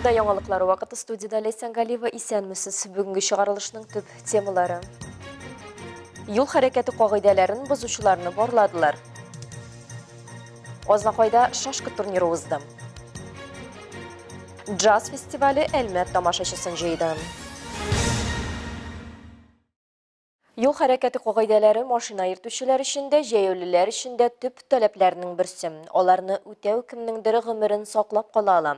Эфирда яңалыклар вакыты, студияда Ләйсән Галиева. Исәнмесез. Бүгенге чыгарылышның төп темалары. Юл хәрәкәте кагыйдәләрен бозучыларны барладылар. Азнакайда шашка турниры узды. Джаз фестивале Әлмәт тамашачысын җыйды. Юл хәрәкәте кагыйдәләре машина йөртүчеләр өчен дә, җәяүлеләр өчен дә төп таләпләрнең берсе. Аларны үтәү кемнеңдер гомерен саклап кала ала.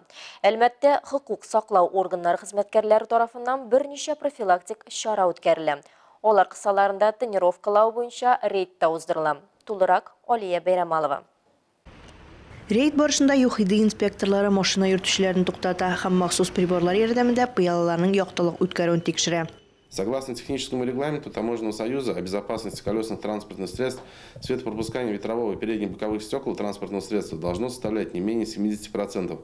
Әлмәттә хокук саклау органнары хезмәткәрләре тарафыннан берничә профилактик чара үткәрелә. Алар кысаларында тонировкалау буенча рейд та уздырыла. Тулырак Алия Бәйрәмалова. Рейд барышында ЮХИДИ инспекторлары машина йөртүчеләрен туктата һәм махсус приборлар ярдәмендә пыялаларның яктылык үткәрүен тикшерә. Согласно техническому регламенту Таможенного союза о безопасности колесных транспортных средств, светопропускание ветрового и передних боковых стекол транспортного средства должно составлять не менее 70%.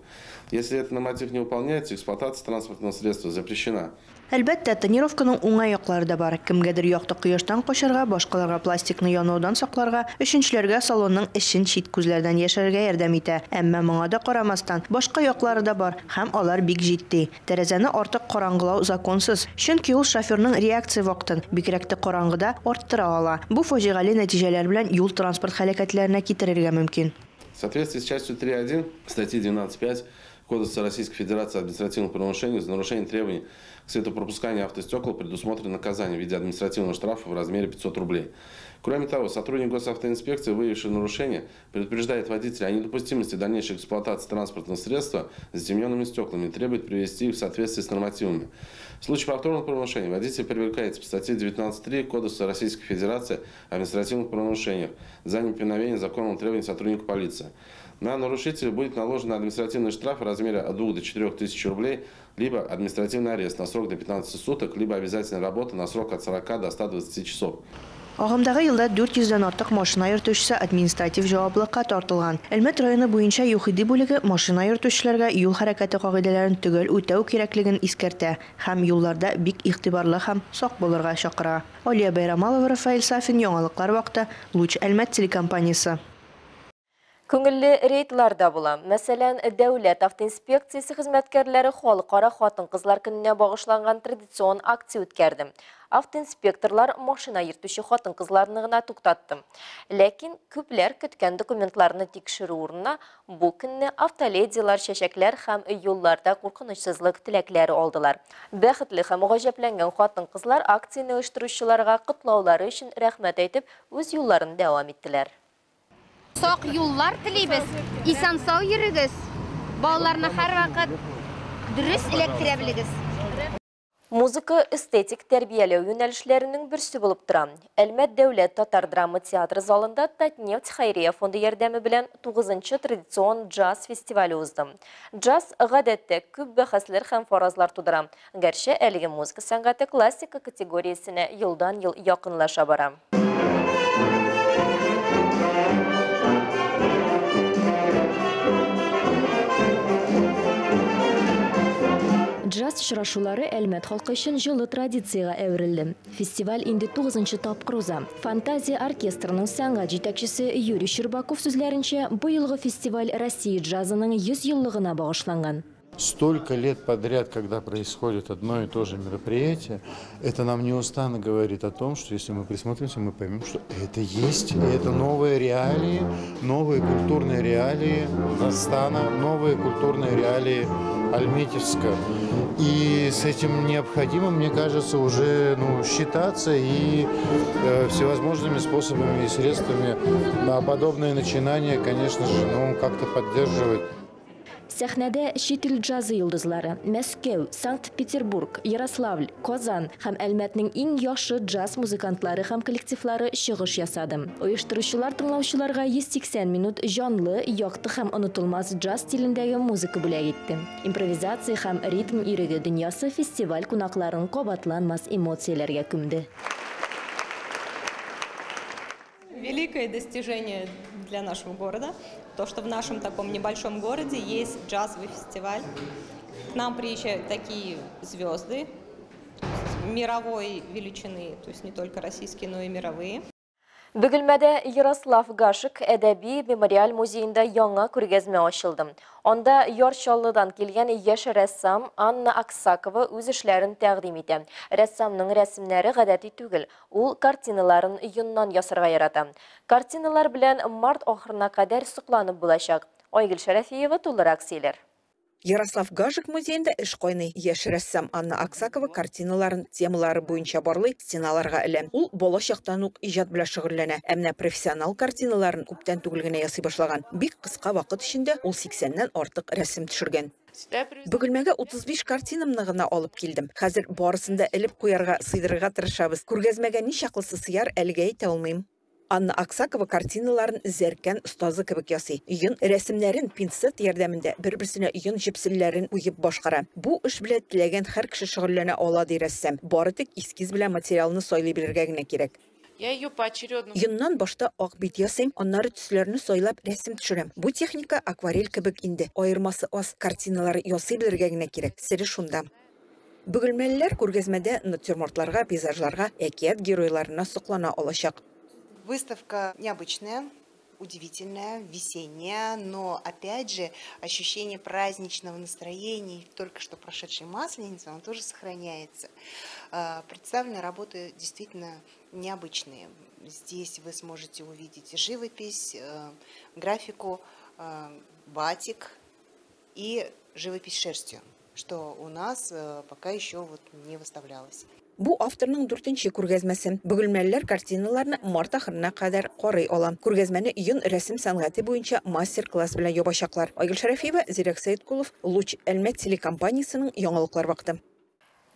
Если этот норматив не выполняется, эксплуатация транспортного средства запрещена. Әлбәттә, тонировканың уңай яклары да бар. Кемгәдер якты кояштан качарга, башкаларга пластикны янудан сакларга, өченчеләргә салонның эчен чит күзләрдән яшерергә ярдәм итә. Әмма моңа да карамастан, башка яклары да бар һәм алар бик җитди. Тәрәзәне артык караңгылау законсыз, чөнки ул шоферның реакция вакытын, бигрәк тә караңгыда, арттыра ала. Бу фаҗигале нәтиҗәләр белән юл транспорт һәлакәтләренә китерергә мөмкин. В соответствии с частью 3.1 статьи 12.5 Кодекса Российской Федерации о административных правонарушениях за нарушение требований к светопропусканию автостекол предусмотрено наказание в виде административного штрафа в размере 500 рублей. Кроме того, сотрудник госавтоинспекции, выявивший нарушение, предупреждает водителя о недопустимости дальнейшей эксплуатации транспортного средства с затемненными стеклами и требует привести их в соответствие с нормативами. В случае повторного правонарушения водитель привлекается по статье 19.3 Кодекса Российской Федерации о административных правонарушениях за неповиновение законным требованиям сотрудника полиции. На нарушителя будет наложен административный штраф в размере от 2 до 4 тысяч рублей, либо административный арест на срок до 15 суток, либо обязательная работа на срок от 40 до 120 часов. Агымдагы елда 400дән артык машина йөртүчесе административ җаваплылыкка тартылган. Әлмәт районы буенча ЮХИДИ бүлеге машина йөртүчеләргә юл хәрәкәте кагыйдәләрен төгәл үтәү кирәклеген искәртә һәм юлларда бик игътибарлы һәм сак булырга чакыра. Алия Байрамалова, Рафаэль Сафин, яңалыклар вакыты, Луч Әлмәт телекомпаниясе. Күңелле рейдлар да була. Мәсәлән, Дәүләт автоинспекциясе хезмәткәрләре халыкара хатын-кызлар көненә багышланган традицион акция үткәрде. Автоинспекторлар машина йөртүче хатын-кызларны гына туктатты. Ләкин күпләр көткән документларны тикшерү урынына бу көнне автоледилар, чәчәкләр һәм юлларда куркынычсызлык теләкләре алдылар. Бәхетле һәм гаҗәпләнгән хатын-кызлар акцияне оештыручыларга котлаулары өчен рәхмәт әйтеп, үз юлларын дәвам иттеләр. Сак юллар телибез, исән-сау йөрегез, балаларны һәрвакыт дөрес эләктерә белегез. Музыка эстетик тәрбияләү юнәлешләренең берсе булып тора. Әлмәт дәүләт татар драма театры залында Татнефть хәйрия фонды ярдәме белән 9-нчы традицион джаз фестивале узды. Джаз гадәттә күп бәхәсләр һәм фаразлар тудыра. Гәрчә әлеге музыка сәнгате классика категориясенә елдан-ел якынлаша бара. Джаз очрашулары Әлмәт халкы өчен җылы традициягә әверелде. Фестиваль инде 9-нчы тапкыр уза. Фантазия оркестрының сәнгать җитәкчесе Юрий Щербаков сүзләренчә, бу елгы фестиваль Россия джазының 100 еллыгына багышланган. Столько лет подряд, когда происходит одно и то же мероприятие, это нам неустанно говорит о том, что если мы присмотримся, мы поймем, что это есть, и это новые реалии, новые культурные реалии Татарстана, новые культурные реалии Альметьевска. И с этим необходимо, мне кажется, уже считаться и всевозможными способами и средствами на подобные начинания, конечно же, как-то поддерживать. Сәхнәдә чит ил джазы йолдызлары Мәскәү, Санкт-Петербург, Ярославль, Казан һәм Әлмәтнең иң яхшы джаз музыкантлары һәм коллективлары чыгыш ясады. Оештыручылар тыңлаучыларга 180 минут җанлы, якты һәм онытылмас джаз стилендәге музыка бүләк итте. Импровизация һәм ритм иреге дөньясы фестиваль кунакларын кабатланмас эмоцияләргә күмде. Великое достижение для нашего города, то, что в нашем таком небольшом городе есть джазовый фестиваль. К нам приезжают такие звезды мировой величины, то есть не только российские, но и мировые. Бөгелмәдә Ярослав Гашек әдәби мемориаль музеенда яңа күргәзмә ачылды. Анда Яр Чаллыдан килгән яшь рәссам Анна Аксакова үз эшләрен тәкъдим итә. Рәссамның рәсемнәре гадәти түгел. Ул картиналарын йоннан ясарга ярата. Картиналар белән март ахырына кадәр сокланып булачак. Айгөл Шәрәфиева тулырак сөйләр. Ярослав Гашек музеенда эш кайный. Яшь рәссам Анна Аксакова картиналарын темалары буенча барлый, стеналарга элә. Ул бала чактан ук иҗат белән шөгыльләнә. Ә менә профессионал картиналарын күптән түгел генә ясый башлаган. Бик кыска вакыт эчендә ул 80-нән артык рәсем төшергән. Бөгелмәгә 35 картинамны гына алып килдем. Хәзер барысын да элеп куярга, сыйдырырга тырышабыз. Күргәзмәгә ничаклысы сыяр, әлегә әйтә алмыйм. Анна Аксакова картиналарын зәркән остазы кебек ясый. Йон рәсемнәрен пинцет ярдәмендә бер-берсенә йон җепселләрен уеп башкара. Бу эш белән теләгән һәр кеше шөгыльләнә ала, ди рәссам. Бары тик эскиз белән материалны сайлый белергә генә кирәк. Я ее поочередно. Йоннан башта ак бит ясыйм, аннары төсләрне сайлап рәсем төшерәм. Бу техника акварель кебек инде. Аермасы аз, картиналары ясый белергә генә кирәк. Сере шунда. Бөгелмәлеләр күргәзмәдә натюрмортларга, пейзажларга, әкият геройларына соклана алачак. Выставка необычная, удивительная, весенняя, но опять же ощущение праздничного настроения только что прошедшей Масленицы, оно тоже сохраняется. Представлены работы действительно необычные. Здесь вы сможете увидеть живопись, графику, батик и живопись шерстью, что у нас пока еще вот не выставлялось. Бу авторның 4нче күргәзмәсе. Бөгелмәлеләр картиналарны март ахырына кадәр карый ала. Күргәзмәне йон рәсем сәнгате буенча мастер-класс белән ябачаклар. Айгөл Шәрәфиева, Зирәк Сәеткулов, Луч Әлмәт телекомпаниясенең яңалыклар вакыты.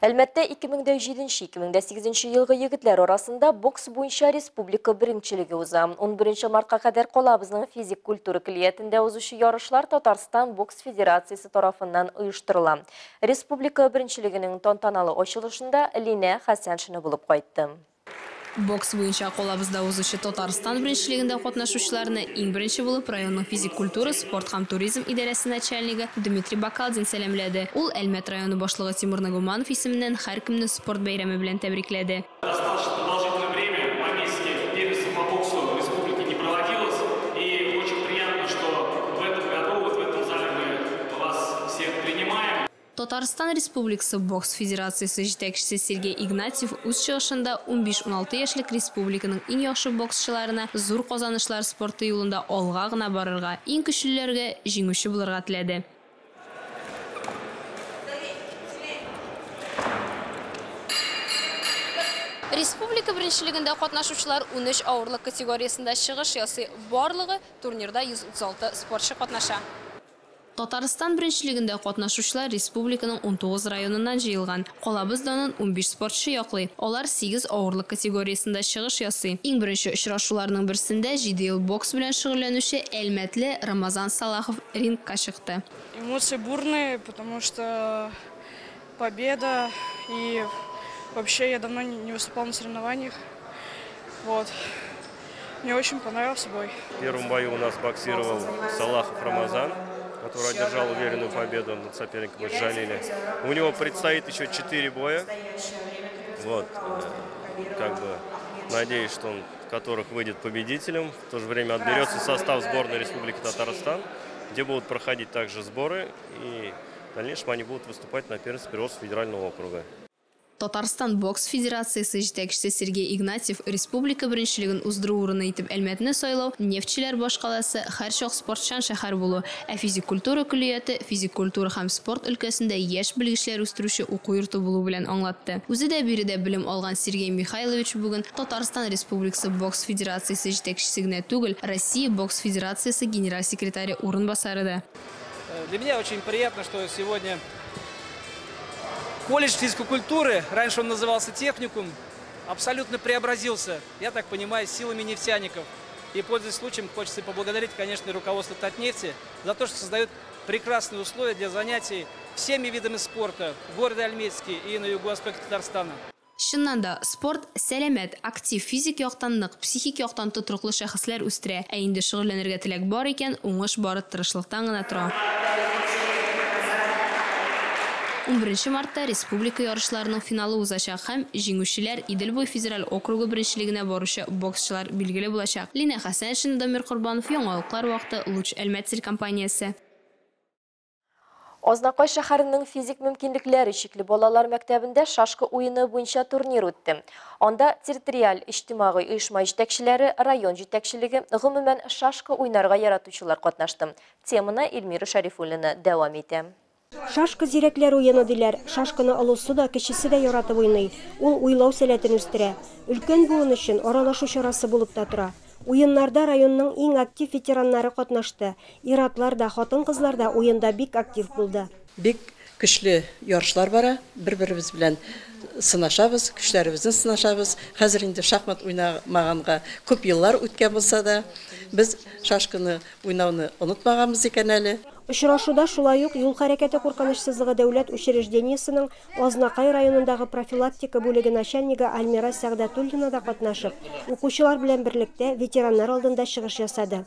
Әлмәттә 2007-2008 елгы егетләр арасында бокс буенча республика беренчелеге уза. 11 мартка кадәр калабызның физик культура көллиятендә узучы ярышлар Татарстан бокс федерациясе тарафыннан оештырыла. Республика беренчелегенең тантаналы ачылышында Линә Хәсәншина булып кайтты. Бокс буенча калабызда узучы Татарстан беренчелегендә катнашучыларны иң беренче булып районның физик культура, спорт һәм туризм идарәсе начальнигы Дмитрий Бакалдин сәламләде. Ул Әлмәт районы башлыгы Тимур Нагуманов исеменнән һәркемне спорт бәйрәме белән тәбрикләде. Достаточно продолжительное время по первенство по боксу в республике не проводилось, и очень приятно, что в этом году, вот в этом зале мы вас всех принимаем. Татарстан Республикасы бокс федерациясе җитәкчесе Сергей Игнатьев үз чыгышында 15-16 яшьлек республиканың иң яхшы боксчыларына зур казанышлар спорты юлында алга гына барырга, иң көчлеләргә җиңүче булырга теләде. Республика беренчелегендә катнашучылар 13 авырлык категориясендә чыгыш ясый. Барлыгы турнирда 136 спортчы катнаша. Татарстан беренчелегендә катнашучылар республиканың 19 районыннан җыелган. Калабыз данын 15 спортчы яклый. Алар 8 авырлык категориясендә чыгыш ясый. Иң беренче очрашуларның берсендә 7 ел бокс белән шөгыльләнүче Әлмәтле Рамазан Салахов рингка чыкты. Эмоции бурные, потому что победа, и вообще я давно не выступал на соревнованиях. Вот. Мне очень понравился бой. В первом бою у нас боксировал Салахов Рамазан, который одержал уверенную победу над соперником из Жалили. У него предстоит еще 4 боя. Вот, как бы, надеюсь, что он в которых выйдет победителем. В то же время отберется состав сборной Республики Татарстан, где будут проходить также сборы, и в дальнейшем они будут выступать на первенстве Приволжского федерального округа. Татарстан бокс федерациясе җитәкчесе Сергей Игнатьев республика беренчелеген уздыру урыны итеп Әлмәтне сайлау, нефтьчеләр башкаласы һәрчак спортчан шәһәр булу, ә физик культура көллияте физик культура һәм спорт өлкәсендә яшь белгечләр үстерүче уку йорты булу белән аңлатты. Үзе дә биредә белем алган Сергей Михайлович бүген Татарстан Республикасы бокс федерациясе җитәкчесе генә түгел, Россия бокс федерациясе генераль секретаре урынбасары да. Для меня очень приятно, что сегодня колледж физической культуры, раньше он назывался техникум, абсолютно преобразился, я так понимаю, силами нефтяников. И, пользуясь случаем, хочется поблагодарить, конечно, руководство Татнефти за то, что создает прекрасные условия для занятий всеми видами спорта в городе Альметьевске и на юго-востоке Татарстана. Чыннан да, спорт сәламәт, актив, физик яктан нык, психик яктан тотрыклы шәхесләр үстерә. Ә инде шөгыльләнергә теләк бар икән, уңыш бары тырышлыктан гына тора. 11 мартта республика ярышларының финалы узачак һәм җиңүчеләр Идел буе федераль округы беренчелегенә баручы боксчылар билгеле булачак. Лина Хәсәншина, Дамир Корбанов, Яңалыклар вакыты, Луч Әлмәт телекомпаниясе. Азнакай шәһәренең физик мөмкинлекләре чикле балалар мәктәбендә шашка уены буенча турнир үтте. Анда территориаль иҗтимагый оешма җитәкчеләре, район җитәкчелеге, гомумән шашка уйнарга яратучылар катнашты. Теманы Эльмира Шәрифуллина дәвам итә. Шашка зирәкләр уены диләр. Шашканы олысы да, кечесе дә яратып уйный. Ул уйлау сәләтен үстерә. Өлкән буын өчен аралашу чарасы булып та тора. Уеннарда районның иң актив ветераннары катнашты. Ир-атлар да, хатын-кызлар да уенда бик актив булды. Бик көчле ярышлар бара. Бер-беребез белән сынашабыз, көчләребезне сынашабыз. Хәзер инде шахмат уйнамаганга күп еллар үткән булса да, без шашканы уйнауны онытмаганбыз икән әле. Очрашуда шулай ук юл хәрәкәте куркынычсызлыгы дәүләт учреждениесенең Азнакай районындагы профилактика бүлеге начальнигы Альмира Сәгъдәтуллина да катнашып, укучылар белән берлектә ветераннар алдында чыгыш ясады.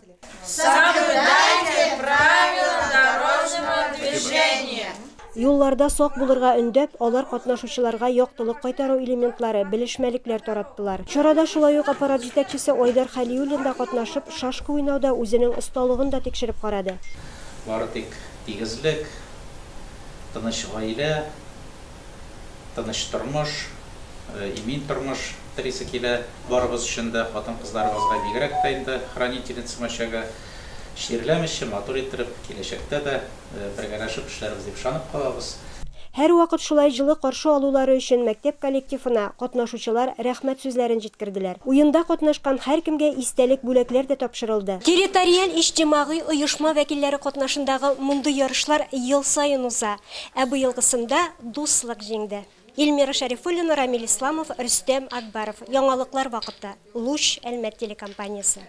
Соблюдайте правила дорожного движения. Юлларда сак булырга өндәп, алар катнашучыларга яктылык кайтару элементлары, белешмәлекләр тараттылар. Чарада шулай ук аппарат җитәкчесе Айдар Хәлиуллин да катнашып, шашка уйнауда үзенең осталыгын да тикшереп карады. Бары тик тигезлек, тыныч гаилә, тыныч тормыш, имин тормыш телисе килә. Барыбыз өчен дә, хатын-кызларыбызга бигрәк тә инде хранительница мачага чирләмичә, матур иттереп, киләчәктә дә бергәләшеп эшләрбез дип ышанып калабыз. Һәрвакыт шулай җылы каршы алулары өчен мәктәп коллективына катнашучылар рәхмәт сүзләрен җиткерделәр. Уенда катнашкан һәркемгә истәлек бүләкләр дә тапшырылды. Территориаль иҗтимагый оешма вәкилләре катнашындагы мондый ярышлар ел саен уза. Ә быелгысында дуслык җиңде. Эльмира Шәрифуллина, Рамил Исламов, Рөстәм Акбаров. Яңалыклар вакыты. Луч Әлмәт телекомпаниясе.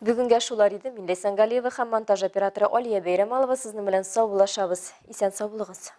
Бүгенгә шулар иде. Мин Ләйсән Галиева һәм монтаж операторы Алия Бәйрәмалова сезнең белән саубуллашабыз. Исән сау булыгыз.